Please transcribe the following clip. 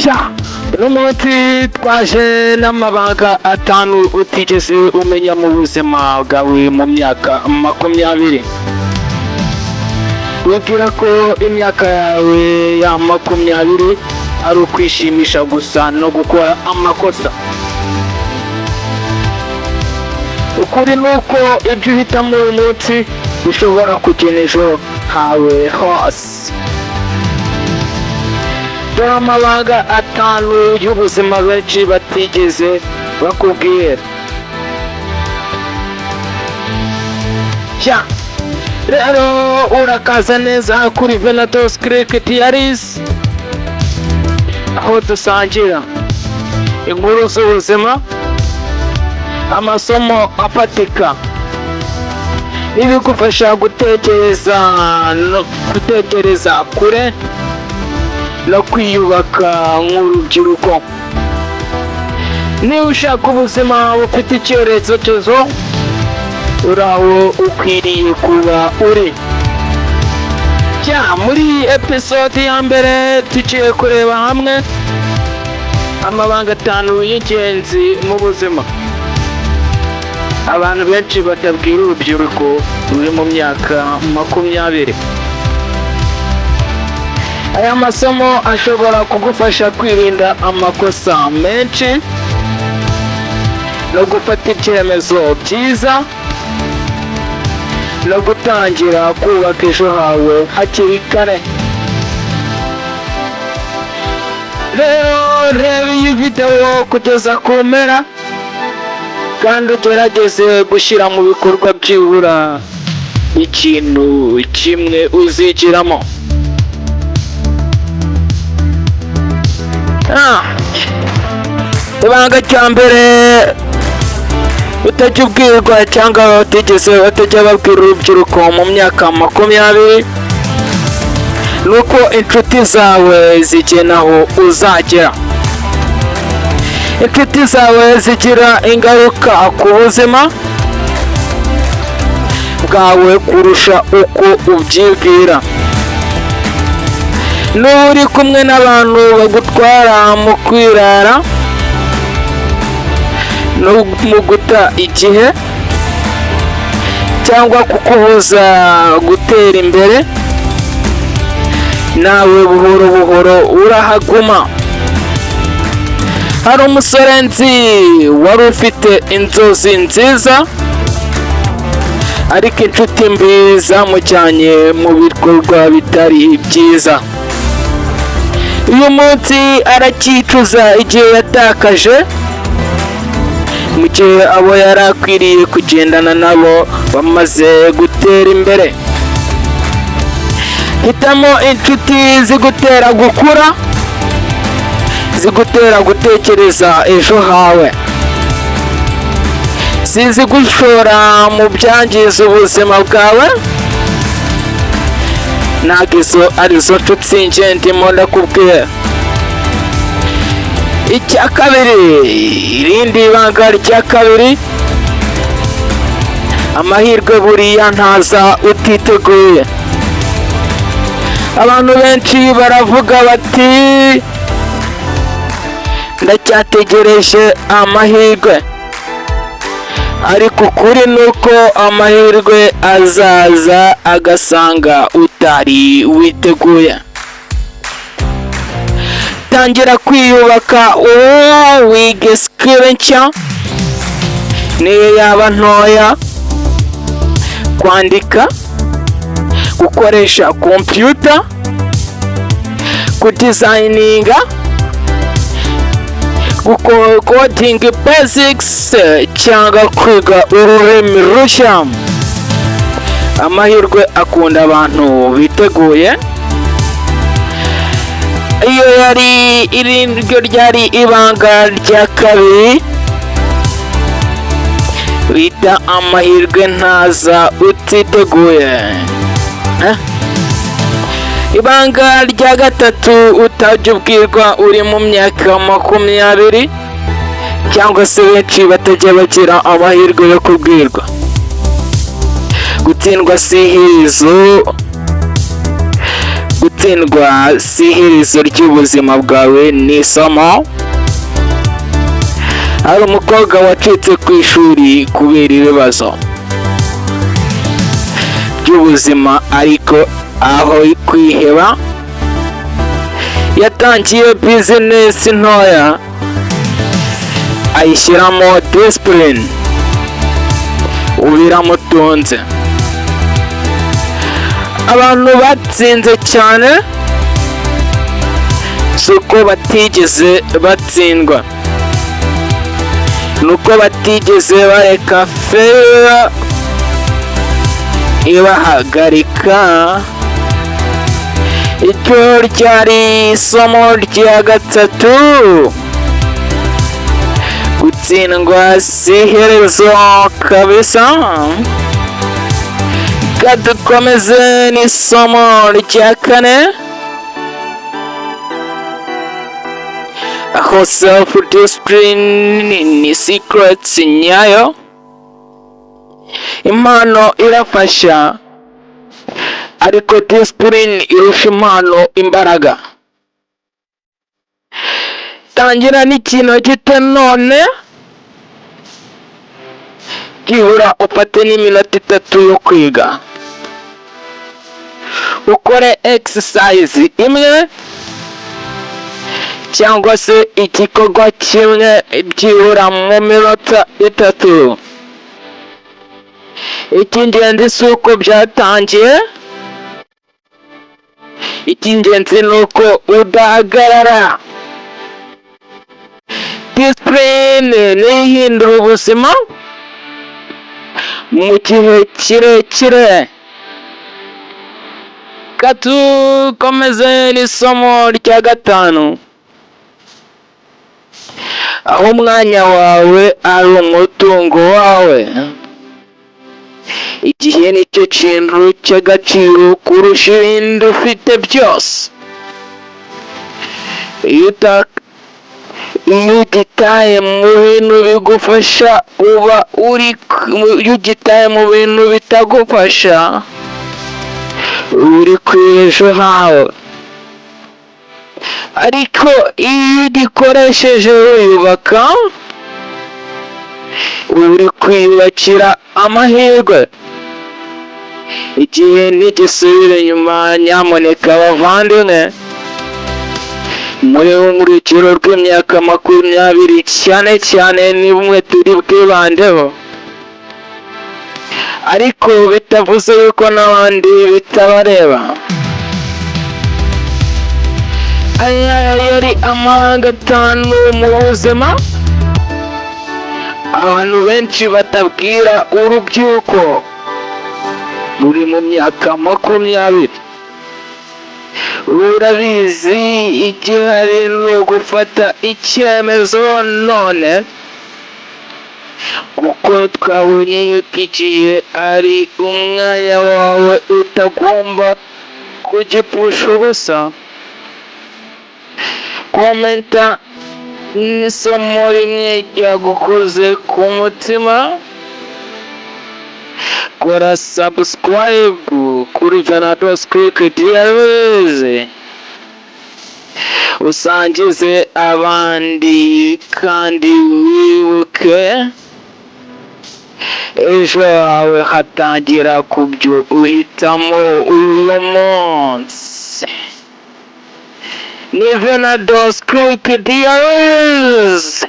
Ya, uno munsi twaje n'amabanga atanu utigeze umenya mu buzima bwawe mu myaka 20. Wibwira ko imyaka yawe ya 20 ari ukwishimisha gusa no gukora amakosa. Ukuri ni uko ibyo uhitamo uyu munsi bishobora kugena ejo hawe hose. Dore amabanga atanu y'ubuzima benshi batigeze bakubwira. Ya, rero urakaza neza kuri Venatos Click Diaries, aho dusangira inkuru z'ubuzima, amasomo afatika n'ibigufasha gutekereza no gutekereza kure no kwiyubaka nk'urubyiruko. Niba ushaka ubuzima bufite icyerekezo, uraho ukwiriye kuba uri. Ya, muri episode ya mbere tugiye kureba hamwe amabanga atanu y'ingenzi mu buzima abantu benshi batabwira urubyiruko ruri mu myaka 20. Aya masomo ashobora kugufasha kwirinda amakosa menshi no gufata ibyemezo byiza no gutangira kubaka ejo hawe hakiri kare. Rero reba iyi videwo kugeza ku mpera kandi ugerageze gushyira mu bikorwa byibura ikintu kimwe uzigiramo. Ah, ibanga rya mbere utajya ubwirwa cyangwa batigeze batajya babwira urubyiruko mu myaka 20 ni uko inshuti zawe zigena aho uzagera. Inshuti zawe zigira ingaruka ku buzima bwawe kurusha uko ubyibwira. Niba uri kumwe n'abantu bagutwara mu kwirara no mu guta igihe cyangwa kukubuza gutera imbere, nawe buhoro buhoro urahaguma. Hari umusore nzi wari ufite inzozi nziza, ariko inshuti mbi zamujyanye mu bikorwa bitari byiza. Uyu munsi aracyicuza igihe yatakaje, mu gihe abo yari akwiriye kugendana nabo bamaze gutera imbere. Hitamo inshuti zigutera gukura, zigutera gutekereza ejo hawe, si izigushora mu byangiza ubuzima bwawe. Ntabwo izo arizo nshuti njye ndimo ndakubwira. Icya kabiri, irindi banga rya kabiri, amahirwe buriya ntaza utiteguye. Abantu benshi baravuga bati ndacyategereje amahirwe, ariko ukuri ni uko amahirwe azaza agasanga utari witeguye. Tangira kwiyubaka ubu, wige skill nshya niyo yaba ntoya, kwandika, gukoresha kompiyuta, kudesigninga, coding basics cyangwa kwiga ururimi rushya. Amahirwe akunda abantu biteguye. Iyo yari iri ryo ryari ibanga rya kabiri bita amahirwe ntaza utiteguye. Eh? Ibanga rya gatatu utajya ubwirwa uri mu myaka 20 cyangwa se benshi batajya bagira amahirwe yo kubwirwa: gutsindwa si iherezo. Gutsindwa Gutsindwa si iherezo ry'ubuzima bwawe, ni isomo. Hari umukobwa wacitse ku ishuri kubera ibibazo by'ubuzima, ariko aho kwiheba yatangiye bizinesi ntoya, ayishyiramo discipline, ubu iramutunze. Abantu batsinze cyane si uko batigeze batsindwa, ni uko batigeze bareka failure ibahagarika. Iryo ryari isomo rya gatatu: gutsindwa si iherezo kabisa. Kadukomeze n'isomo rya kane, aho self discipline ni secret nyayo. Impano irafasha, ariko discipline irusha impano imbaraga. Tangira n'ikintu gito none, byibura ufate n'iminota 3 yo kwiga, ukore exercise imwe cyangwa se igikorwa kimwe byibura mu minota 3. Icy'ingenzi si uko byatangiye, icy'ingenzi ni uko udahagarara. Discipline niyo ihindura ubuzima mu gihe kirekire. Katukomeze n'isomo rya gatanu, aho umwanya wawe ari umutungo wawe. Igihe nicyo kintu cy'agaciro kurusha ibindi ufite byose. Iyo ugitaye mu bintu bigufasha uba uri, iyo ugitaye mu bintu bitagufasha uri ku ejo hawe, ariko iyo ugikoresheje wiyubaka uri kwiyubakira amahirwe. Igihe ntigisubira inyuma. Nyamuneka bavandimwe, muri urugero rw'imyaka 20 cyane cyane, ni bumwe turi bwibandeho, ariko bitavuze yuko n'abandi bitabareba. Aya yari amahanga atanu mu buzima abantu benshi batabwira urubyiruko ruri mu myaka 20. Urabizi, igihari ni ugufata icyemezo none, kuko twabonye yuko igihe ari umwanya wawe utagomba kugipfusha ubusa. Commenta n'isomo rimwe ryagukoze ku mutima, kora subscribe kuri Venados Quick Diaries, usangize abandi, kandi wibuke, ejo hawe hatangira ku byo uhitamo uyu munsi. Ni Venados Quick Diaries.